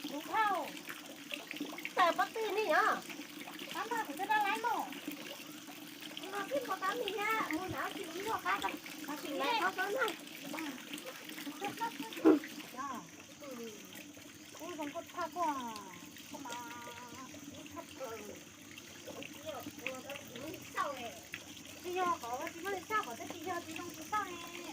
Kuv thauj, tawm pob tw ni yom. Tab mas kuv twb dab laib mog. Kuv twb npau taws li thiab, mus nrad tsis muaj qab, tsis lawv tau tau na. Kuv zoo nkauj tshaj koj, koj mas ib tshaj plaws. Tsis yog qhov tsis muaj li txaj kom twb tsis yog tsis zoo tsis txaj li.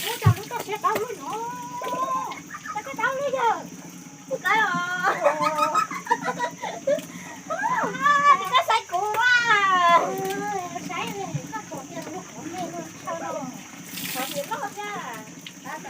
Ua cas lub toj siab qab lub no, toj siab qab lub yawg. Kuv qab os. Koj saib kuv a. Saib koj pom tias lub qhov me no, qhov me loj thiab. Qab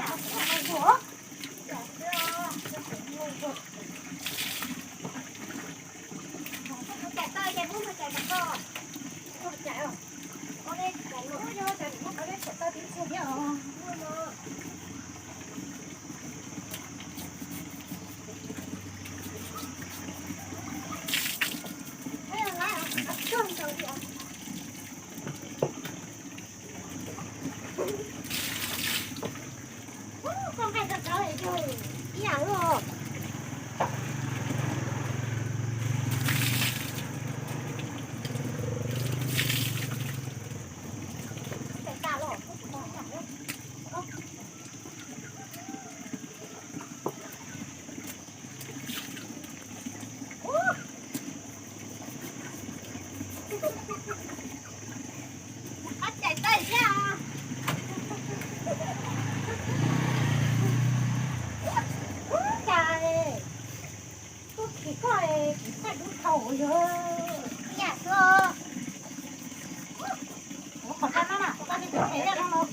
cais tawm thiab. Ub, cas kuv khij koj, kuv txhaj dub thaum yog yam xwb. Ua qhov tag no na, tau li phem yam no los,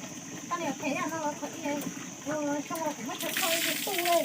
tau li phem yam no los thaum ub, xyoo los kuv muab tsawg tau ib tug tu li.